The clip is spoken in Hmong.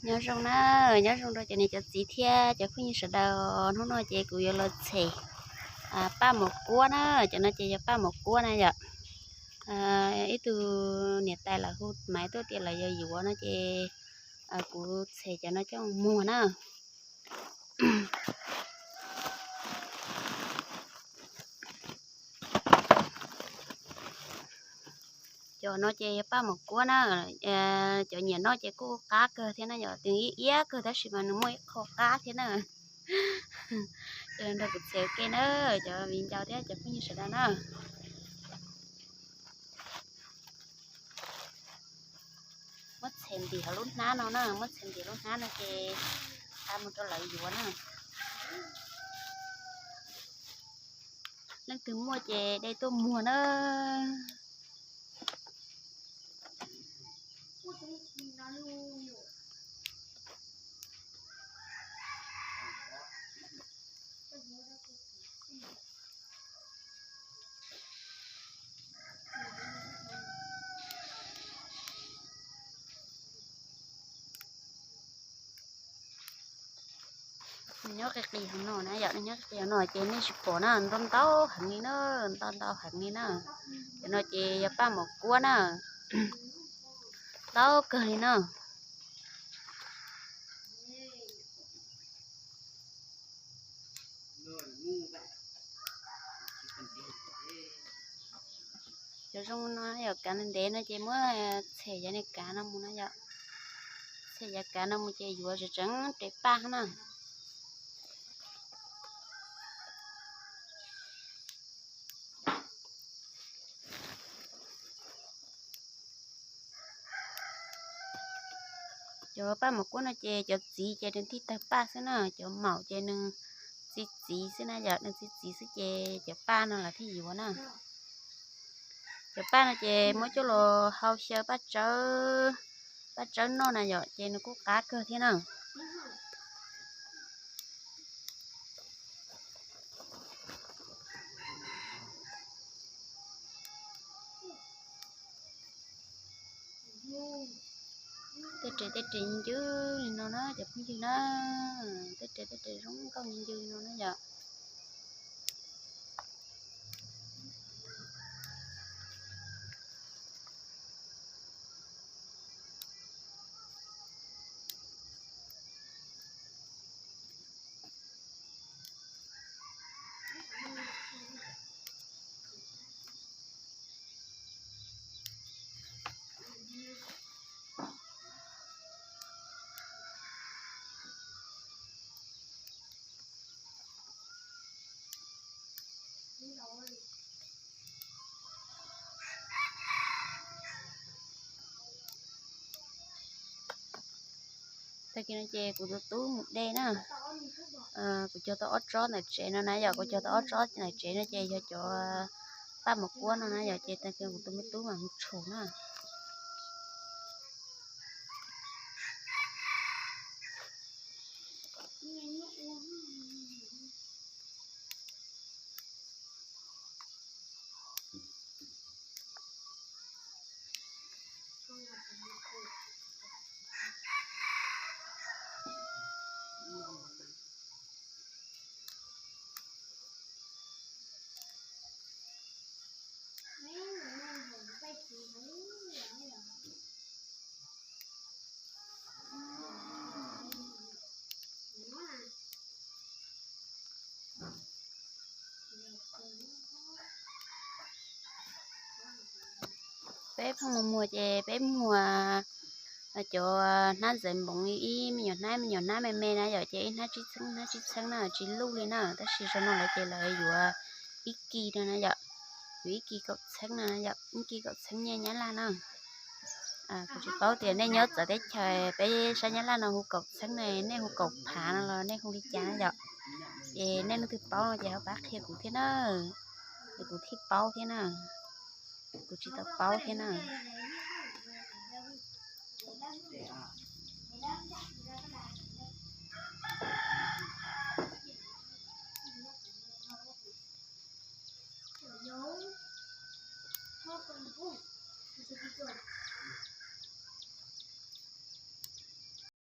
Nyob zoo na, nyob zoo rau cov niam cov txiv thiab cov phooj ywg sawv daws. Hnub no ces kuv yuav los tshem paj maum kuab na. Cov no ces yog paj maum kuab na yom. Ib tug niam tais lawv hu maiv tuaj tias lawv yuav yuav no ces kuv tshem cov no coj muag na. Cov no ces yog paj maum kuab na, cov nyiam noj ces kuj qab kawg thiab na yom, twb iab iab kawg tab sis mas nws muaj ib qho qab thiab na. Ces nrog kuv txhia ua ke na, cov viv ncaus thiab cov phooj ywg sawv daws na. Muab txhia ntim hauv lub hnab no na, muab txhia ntim lub hnab no ces xa mus rau lawv yuav na. Leej twg muaj ces de tuaj muag na. Nws nyob qis qis hauv no na yom, nws nyob qis qis hauv no ces nej tsis pom na, ntau ntau heev li na, ntau ntau heev li na. Cov no ces yog paj maum kuab na, ntau kawg li na. Cov zoo no yog kav ntev no ces muab txhem yav ni kav no mus na yom. Txhem yav kav no mus ces yuav tseem tseem paj na. Cov paj maum kuab no ces cov txiv ces nws thiaj tawg paj xwb na, cov maum ces nws txi txiv xwb na yom, nws txi txiv xwb ces cov paj no lawv thiaj yuav na. Cov paj no ces muab coj los hau xyaw paj tsawb, paj tsawb noj na yom, ces nws kuj qab kawg thiab na. Tej res tej res ncw li no na cov phooj ywg na, tej res tej res zoo nkauj ncw li no na yom. Tag kis no ces kuv tus tub mus de na, kuv cog tau ob tsob ntawm tsev no na yom, kuv cog tau ob tsob ntawm tsev no ces yog cov paj maum kuab no na yom, ces tag kis kuv tus me tub mam mus tshum na. Peb pheej mus muag ces peb muag cov hnab ntxeev npoov, ib me nyuam hnab me nyuam hnab me me na yom, ces ib hnab tsib txheeb hnab tsib txheeb na, tsis luj li na, tab sis zaum no lawv ces lawv yuav ib kis no na yom, yuav ib kis kaum txheeb no yom, ib kis kaum txheeb nyiaj Nyab Laj na. Kuv tsis paub tias nej nyob txawv teb chaws, peb sab Nyab Laj no hu kaum txheeb ne, nej hu kaum phav no los nej hu li cas na yom? Ces nej leej twg paub no ces ho pab qhia kuv thiab na, es kuv thiaj paub thiab na. Kuv tsis tau paub thiab na.